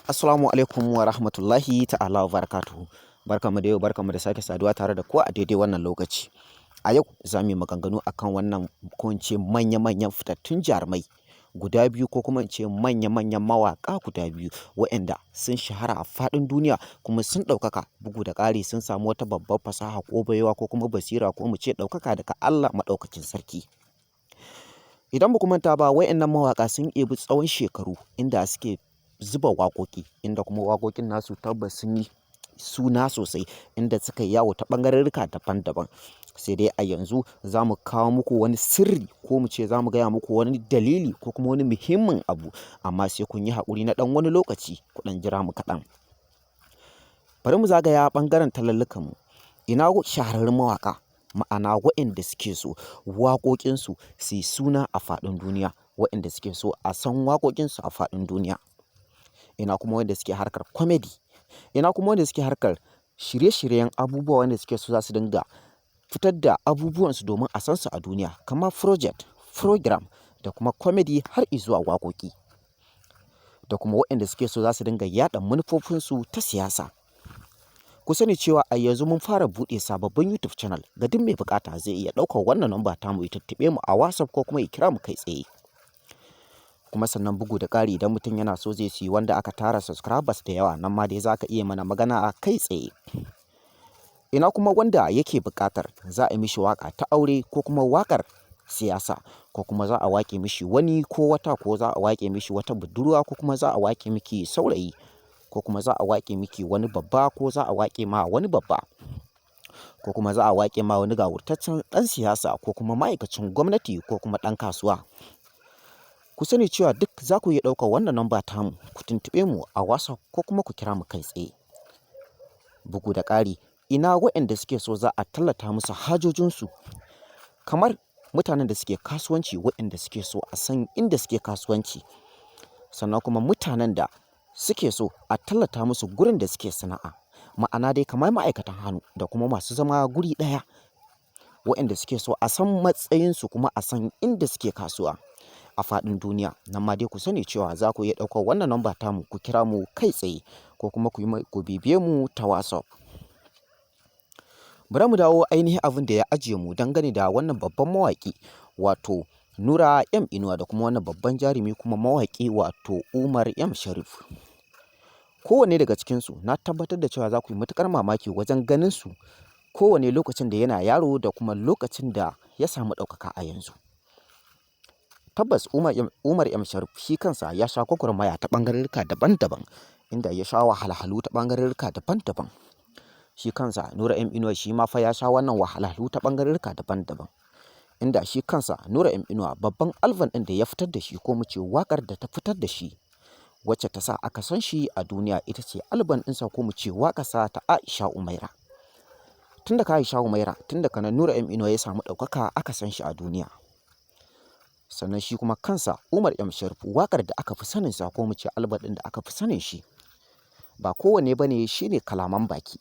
Assalamu alaikum wa rahmatullahi ta'ala wa barakatuhu. Barkanmu da yau, barkanmu da sake saduwa tare da ku a daidai wannan lokaci. A yau za mu yi maganganu akan wannan, ko in ce manya-manyan fitattun jarumai guda biyu, ko kuma in ce manya-manyan mawaƙa guda biyu, waɗanda sun shahara a faɗin duniya kuma sun ɗaukaka, bugu da ƙari sun samu wata babbar fasaha ko baiwa ko kuma basira, ko mu ce ɗaukaka daga Allah Maɗaukakin Sarki. Idan ba ku manta ba, waɗannan mawaƙa sun ɗebi tsawon shekaru inda suke zuba waƙoƙi, inda kuma waƙoƙin nasu tabbas sun yi suna sosai, inda suka yi yawo ta ɓangarorika daban-daban. Sai dai a yanzu za mu kawo muku wani sirri, ko mu ce za mu gaya muku wani dalili ko kuma wani muhimmin abu, amma sai kun yi haƙuri na ɗan wani lokaci, ku ɗan jira mu kaɗan. Bari mu zagaya ɓangaren talallukanmu. Ina shahararrun mawaƙa, ma'ana waɗanda suke so waƙoƙinsu su yi suna a faɗin duniya, waɗanda suke so a san waƙoƙinsu a faɗin duniya. Ina kuma wanda suke harkar comedy, ina kuma wanda suke harkar shirye-shiryen abubuwa, wanda suke so za su dinga fitar da abubuwansu domin a san su a duniya, kamar project, program da kuma comedy har izuwa waƙoƙi. Da kuma waɗanda suke so za su dinga yaɗa manufofinsu ta siyasa. Ku sani cewa a yanzu mun fara buɗe sababbin YouTube channel. Ga duk mai buƙata, zai iya ɗaukar wannan namba tamu ya tuntuɓe mu a WhatsApp ko kuma ya kira mu kai tsaye. Kuma sannan, bugu da ƙari, idan mutum yana so zai siyi wanda aka tara subscribers da yawa, nan ma dai za ka iya mana magana a kai tsaye. Ina kuma wanda yake buƙatar za a yi mishi waƙa ta aure, ko kuma waƙar siyasa, ko kuma za a waƙe mishi wani ko wata, ko za a waƙe mishi wata budurwa, ko kuma za a waƙe miki saurayi, ko kuma za a waƙe miki wani babba, ko za a waƙe ma wani babba, ko kuma za a waƙe ma wani gawurtaccen ɗan siyasa, ko kuma ma'aikacin gwamnati, ko kuma ɗan kasuwa. Ku sani cewa duk za ku iya ɗaukar wannan namba tamu, ku tuntuɓe mu a WhatsApp ko kuma ku kira mu kai tsaye. Bugu da ƙari, ina waɗanda suke so za a tallata musu hajojinsu, kamar mutanen da suke kasuwanci, waɗanda suke so a san inda suke kasuwanci, sannan kuma mutanen da suke so a tallata musu gurin da suke sana'a, ma'ana dai kamar ma'aikatan hannu da kuma masu zama guri ɗaya, waɗanda suke so a san matsayinsu kuma a san inda suke kasuwa a faɗin duniya. Nan ma dai ku sani cewa za ku iya ɗaukar wannan namba tamu, ku kira mu kai tsaye, ko kuma ku bibiye mu ta WhatsApp. Bari mu dawo ainihin abin da ya ajiye mu dangane da wannan babban mawaƙi, wato Nura M Inuwa, da kuma wannan babban jarumi kuma mawaƙi, wato Umar M Sharif. Kowanne daga cikinsu, na tabbatar da cewa za ku yi matuƙar mamaki wajen ganin su, kowanne lokacin da yana yaro da kuma lokacin da ya samu ɗaukaka a yanzu. Tabbas Umar M Sharif shi kansa ya sha gwagwarmaya ta ɓangarorika daban-daban, inda ya sha wahalhalu ta ɓangarorika daban-daban. Shi kansa Nura M Inuwa shi ma fa ya sha wannan wahalhalu ta ɓangarorika daban-daban. Inda shi kansa Nura M Inuwa, babban album ɗin da ya fitar da shi, ko mu ce waƙar da ta fitar da shi, wacce ta sa aka san shi a duniya, ita ce album ɗinsa, ko mu ce waƙarsa ta Aisha Umaira. Tun daga Aisha Umaira, tun daga nan Nura M Inuwa ya samu ɗaukaka, aka san shi a duniya. Sannan shi kuma kansa Umar M Sharif, waƙar da aka fi saninsa, ko mu ce album ɗin da aka fi sanin shi, ba kowanne ba ne, shi ne Kalaman Baki.